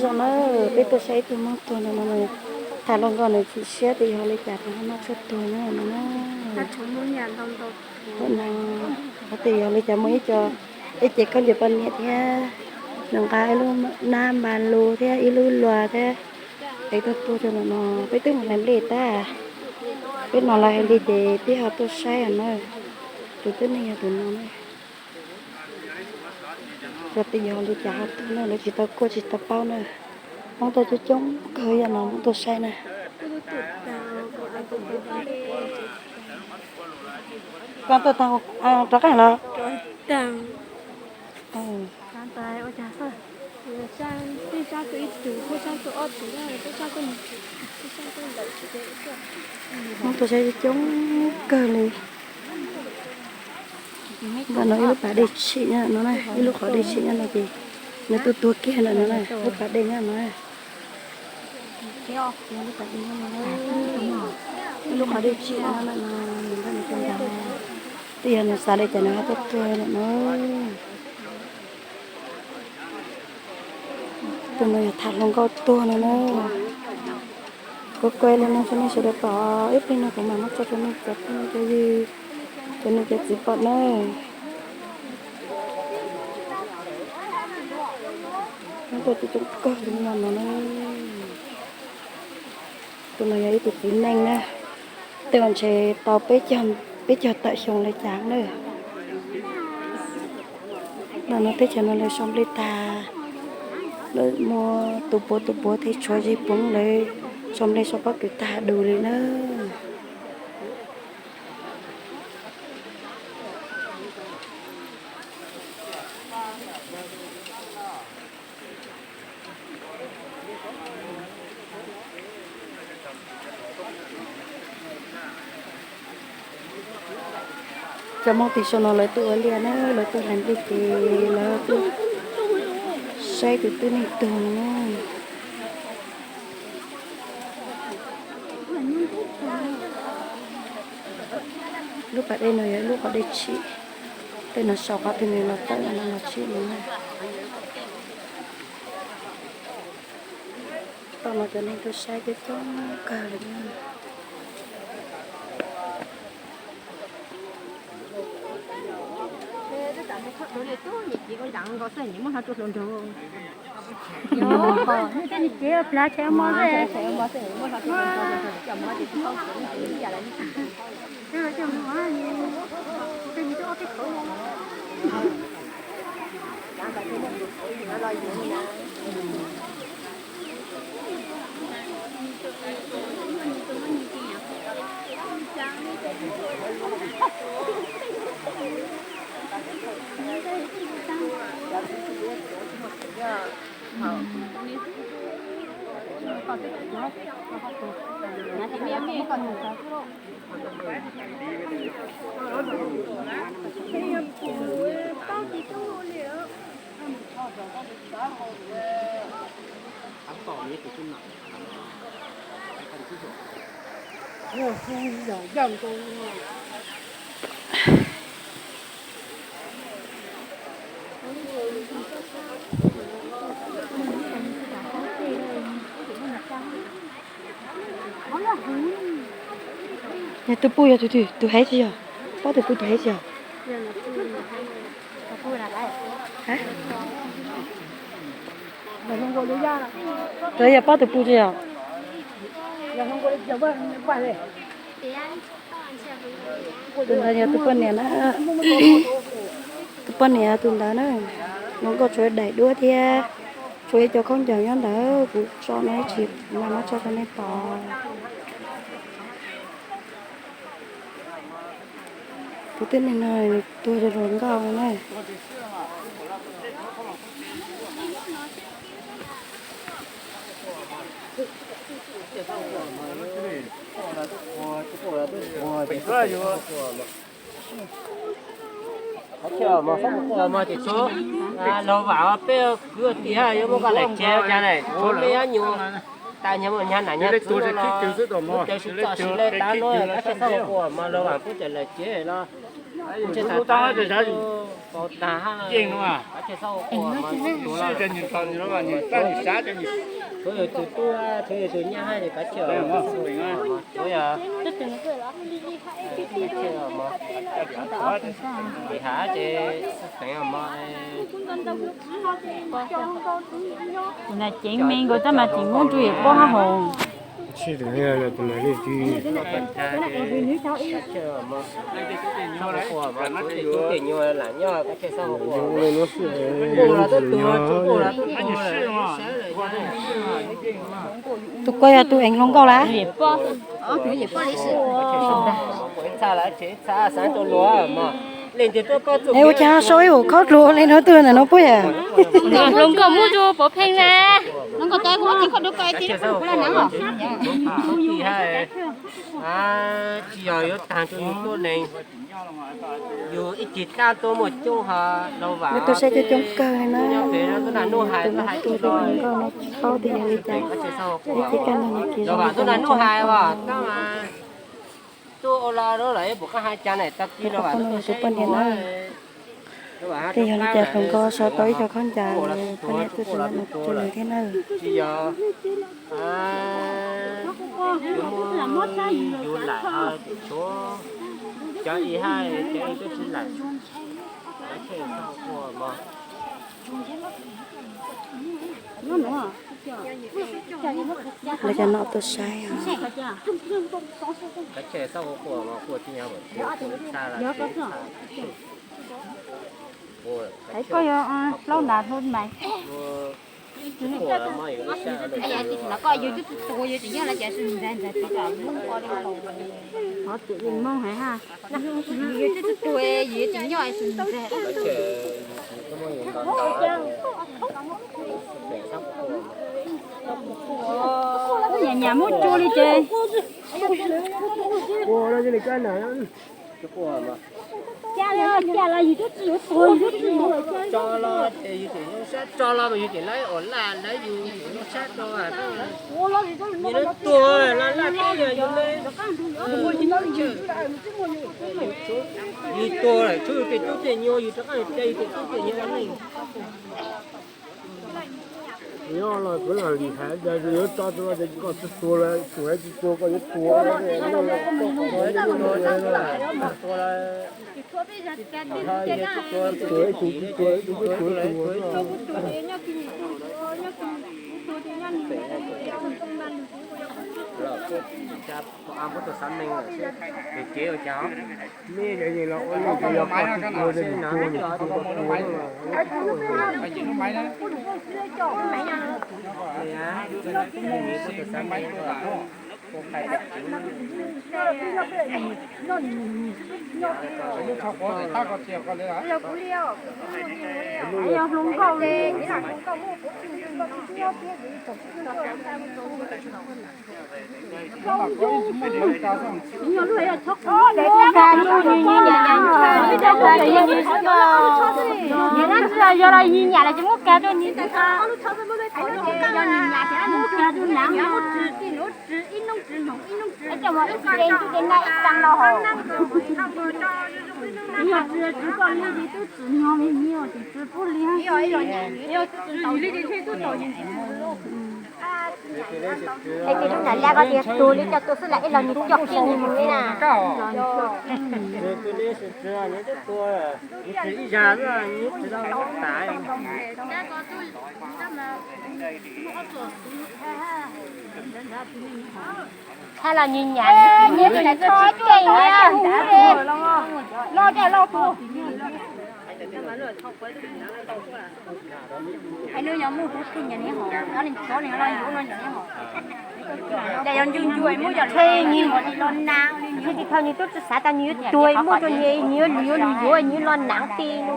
Zoo na, peb tuaj saib ib tug Hmoob tuag no no, tham hluas nkauj nws chim siab tias yog li cas nws ho noj tshuaj tuag na no na. Tias yog li cas muaj ib co, ib ce khaub ncaws poj niam thiab, nws nqa ib lub nab npas lus thiab ib lub luas thiab, es tuaj tuag rau no no. Peb twb mus hlais nplej tag, peb hnov lawv hais li ces peb ho tuaj saib na. Tus tib neeg yog tus no na. Xyov tias yog li cas ho tuag na, lawv tsis tau kuaj tsis tau paub na. Hmoob tuaj coob coob kawg yam no Hmoob tuaj saib na. Koj tuaj tag rov qab los? Hmoob tuaj saib coob kawg li. Ntawm no ib lub pas dej tshim nyob no na, ib lub qhov dej tshim nyob no ces nws tuaj tuag kiag ntawm no na, lub pas dej nyob no na. Ib lub qhov dej tshim nyob no, nws tuaj ntawd, twb yog nws xav li cas nws ho tuaj tuag ntawm no. Tus no yog tham hluas nkauj tuag no na. Kuv kuaj li no rau nej sawv daws pom, ib pliag no kuv mam muab tso rau nej cov phooj cov ywg, cov niam cov txiv pom na. Hmoob tuaj coob coob kawg li no no na. Tus no yog ib tug txiv neej na, tej zaum ntshe tau peb caug tawm xyoo li cas na. Ntawm no teb chaws no lawv sau nplej tag, lawv muaj tus puav tus puav thiab tshuav zeb poob, lawv sau nplej sau pob kws tag dus li na. Cov Hmoob tim saum no lawv tuaj ua liaj na, lawv tuaj hlais nplej ces lawv tuaj saib tus tib neeg tuag no na. Lub pas dej no yog ib lub qhov dej tshim, tej no saum qhov twg nws los tawm no los tshim no na. Tom no cov neeg tuaj saib coob coob kawg li na. Nws tus puj yog tus twg, tus heev tsis yog? Pob tus puj tus heev tsis yog? Tus yog pob tus puj tsis yog? Tus ntawd yog tus poj niam na. Tus poj niam tus ntawd na, hluas nkauj tshuav daim duab thiab, tshuav ib co khaub ncaws nyob ntawd, kuv tso no tsis, kuv mam muab tso rau nej pom. Tus tib neeg no tuag rau hluas nkauj na. Los vam peb kwv tij yuav muab koj lawm tsev cas na, me nyuam tas nyag nam nyag txiv no los, lub cav sib txoj sib le tab no koj thiaj xav ua mas los vam peb tawm lawm tsev los, ntshe tas tas Yeej no, sib cov nws tau nws los mas nws txaj nws sab cov nws. Tsuav yog tus tub, tsuav yog tus nyab hab ces kav tsij os. Tus na ceev me nkaus tab mas tsis muab ntsuj yawm pob hab hos. Tus ko yog tus eev hluas nkauj lawm. Es ua cas sau ib hum khaub dluav li no tuaj ntawm no puab yam? Hluas nkauj muab rua pov pheej na. Hluas nkauj tau kuv muab txiv khaub dluav ko tib lub kuv la nab os. Tsis yog yuav taag rua yug tuab neeg, yug ib cig dlaab tuab muaj coob ho. Lawv tuaj saib coob coob kawg li na. Tus hluas nkauj no tsis paub tias yog li cas, ib cig kaj ntug no ces zoo li cas no tso. Tus poj niam na, tej yog li cas hluas nkauj sau tau ib co khaub ncaws, poj niam tuaj txug ntawm no rua nws thiab na. Lawv cov nom tuaj saib os. Koj yuav hlaub ntas hlub mas. Koj yus twb tsis tuag yus tseem nyob no ces ntxag ntxag tib qhov tiam li Hmoob hais ha. Yus twb tsis tuag yus tseem nyob ntxag. Nyam nyam muab rua li ces. Cas los cas los yus twb tsis yuav tuag yus twb tsis yuav. Tso los ces yus tseem zoo sab, tso los mas yus tseem lawv ua laj lawv yus, yus tseem zoo sab rau. Nyias lawv tuag los laj teb yog yus le. Yus tuag lawm tshuav yus tej tub tej nyuag, yus rov qab yus ca yus tej tub tej nyuag ua neej. Nyob los kuv los lim hais tias yuav tso tus no ces koj tsis tuag lawm, tus hais tsis tuag koj yuav tuag. Tuag ib tug tsis tuag, ib tug peb tuag ib tug. Muab tus xav neeg lawm, tus cev ua cas. Meb yog los ua neej ces yog koj tsis tuag ces nws tuag, nws tuag koj tuag. Yog hluas nkauj li. Yog los yus nyam los ces muab kag rau nws. Es tus lub nam laj koj tias tuag li coj tuaj xwb las ib los nws coj kiag nws mus li na. Thaij los nyias nyam nyias tsis txhob ceeb li. Los dej los tus. Tsis tau nws twb tsis xav tas nws yuav tuag, muaj rau nyias, nyias yuav nws yuav nws yuav nws los naav ti no.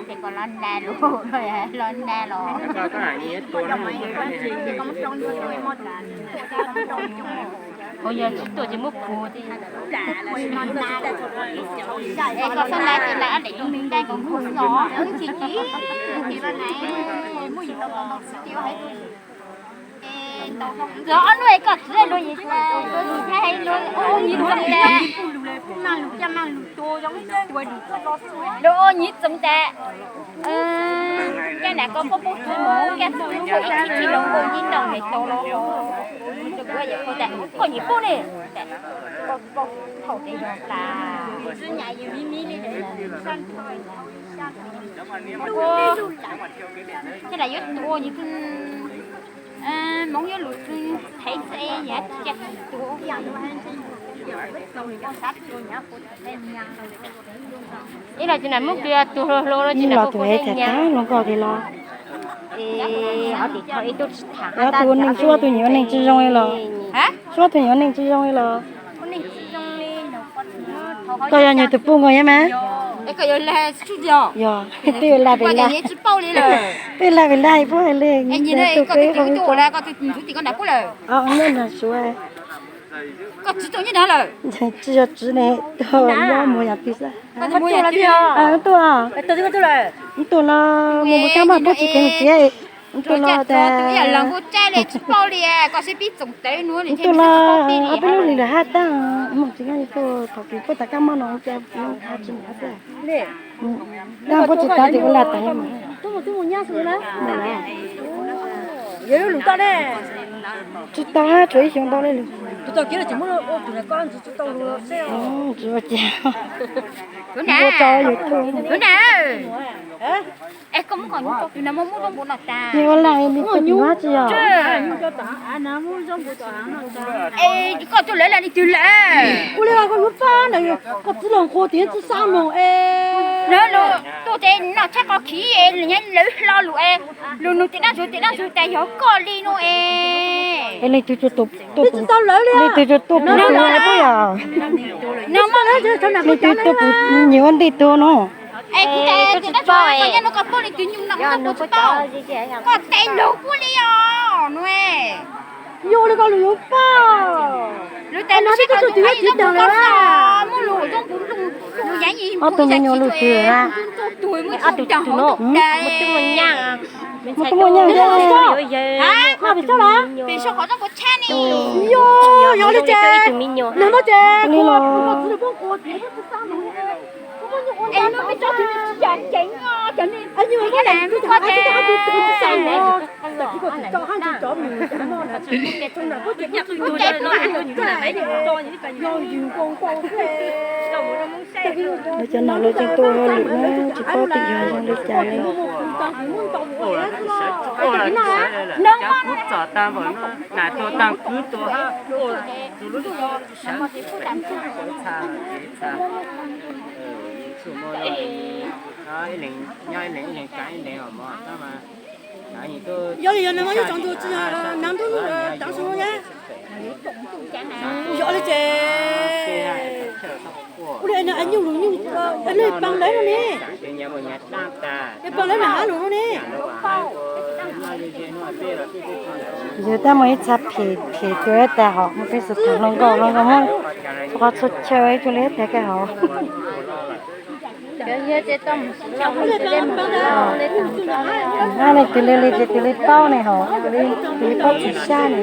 Ces kom los nag los, los nag los. Kuv yog tsis tuaj ces muab puag ti. Es koj xab nab ces lawv ob daim me nqaij nkaus nkaus xwb os. Muab yus tau los ntau tsis ces hais. Ntxuav ob lub es koj txiv luag yim, luag yim txoov tes, luag ua yim txoov tes, koj nam koj poob poob txiv mus, koj txog lub koj ib txhij tsis los koj yim tau me tau los, koj yim poob li, koj thaum tes yog tas. Ces lawv yuav tua yus, Hmoob yuav lus heev xwb, yus cia tua. Ib los ces nam muab kiag tus hluas hluas los ces nam los tus heev tag tag los nkauj tiag los. Tus ua neeg suab tus nyiam ua neeg tsis zoo li los. Suab tus nyiam ua neeg tsis zoo li los. Koj yog nyias tus puj nkaus thiab mas. Yog, twb yuav laj pem laj, twb laj pem laj puab hais li, tus koj ib qho. Nyob nrog Suav. Tsis yog tsis ne, tuaj muag yam twg xwb. Tuaj, tuaj los mus mus kab maj puab tsis kheev txiav, tuaj los tas, tuaj los ob peb lub hlis lawm haj tag, mus tsis nyob tuaj thaum kis puab tas kab maj no cas tsis mus haj tag. Puab tsis tas ces ua laj tas mas. Tsis tau, tshuav ib xyoo ntau li lawm. Tsis ua cas. Ua rau YouTube. Nws ua laj li koj tsis nyob tsis yog. Koj tus lawv laj li twg lawm? Ua li koj yuav pab ntawd, koj txiv los nqua tias tsis xav mus es. Tuaj ces noj tshab qos khiv, nyob lawv hlo lus es, lus nug tim dab tsi tim dab tsi tas yog koj li no es. Leej twg tuaj pum, leej twg tuaj pum tus puab yog. Leej twg tuaj pum nyias ua ntej tuaj no. Es kuv tias tim dab tsi koj nyob no koj paub leej twg nyuj no koj tsis paub. Koj teb lus puab li os no. Yog li koj lus yuav pab. Lus tas no seb koj tus yog tsis tag lawm. Muaj lus zoo kuv lus, lus yav yim ob tug me nyuam lus twg na. Ob tug tug no. Muaj tub muaj nyaj. Muaj tub muaj nyaj. Pem tso lawm. Pem so qhov rooj kuv tshab ni. Yog, yog li ces nag no ces kuv txiv lawv poob quas tias tsis xav mus. Lawv cov nom lawv tseem tuaj ua hauj lwm na, tsis paub tim yog zoo li cas li. Kuv txom tag npaum no, nas tuag tag kwv tuag, tus lub tsis sawv, txha, txha, txhua muaj nyob ib leeg ib leeg tsav ib leeg os mog. Yog li yog nag hmo nyob tsaus ntuj tsis yog nag ntuj tsav su na. Yog li ces ua li nyuj lus nyuj, nej pab lawv no ne, nej pab lawv nram hav lus no ne. Yog tab muaj ib txha phem phem tuaj tas hos muaj peb xwm tham hluas nkauj hluas nkauj muab qhov txhua chaw ib tug li tas kaj hos. Leej twg li li ces tus li paub ne hos, tus li paub tsis sab ne.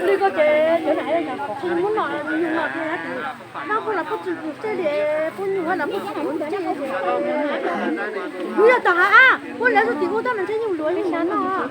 Li ko ces cov nam tsis muab nom nyuj nom tiag, nab puab los puab tsis tseg li, puab nyuj los puab tsis tseg li. Kuv yog tom hav ab, puab lawv xub tim ua tab mas ntshe nyuj luav nyuj noj.